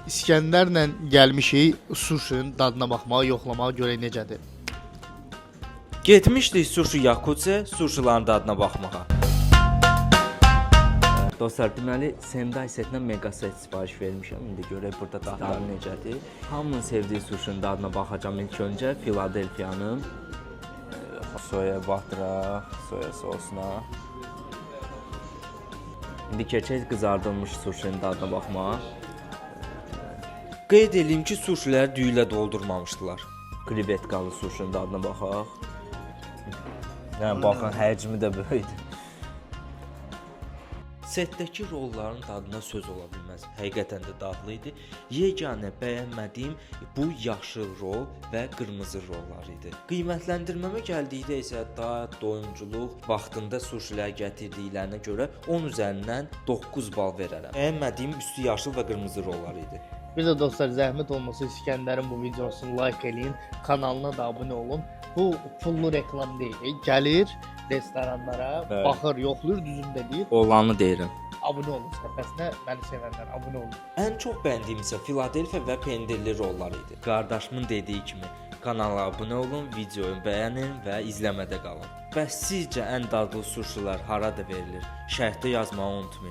İskəndərlə gəlmişik suşinin dadına baxmağa, yoxlamağa görək necədir. Getmişdik Sushi Yakuza suşiların dadına baxmağa. Dostlar, deməli Sendai setindən mega set sifariş vermişəm. İndi görək burada dadları necədir. Hamının sevdiyi suşinin dadına baxacağam ilk öncə Filadelfiyanın. Soya batıraq, soya sosuna. İndi keçək qızardılmış suşinin dadına baxmağa. Qeyd eləyim ki, suşiləri düyülə doldurmamışdılar. Krevetkalı suşinin dadına baxaq. Yəni baxın, həcmi də böyükdür. Setdəki rolların dadına söz ola bilməz. Həqiqətən də dadlı idi. Yeganə bəyənmədiyim bu yaşıl rol və qırmızı rollar idi. Qiymətləndirməmə gəldikdə isə dad, doyumculuq, vaxtında suşilər gətirdiklərinə görə 10 üzərindən 9 bal verərəm. Bəyənmədiyim üstü yaşıl və qırmızı rollar idi. Bir də dostlar zəhmət olmasa İskəndərin bu videosunu like eləyin, kanalına da abunə olun. Bu pullu reklam deyil. Gəlir restoranlara, Bəli. baxır, yoxlayır, düzünü də deyir. Olanı deyirəm. Abunə olun səhifəsinə, məni sevənlər abunə olun. Ən çox bəyəndiyim isə Filadelfiya və pendirli rollar idi. Qardaşımın dediyi kimi kanala abunə olun, videoyu bəyənin və izləmədə qalın. Bəs sizcə ən dadlı suşilər harada verilir? Şərhdə yazmağı unutmayın.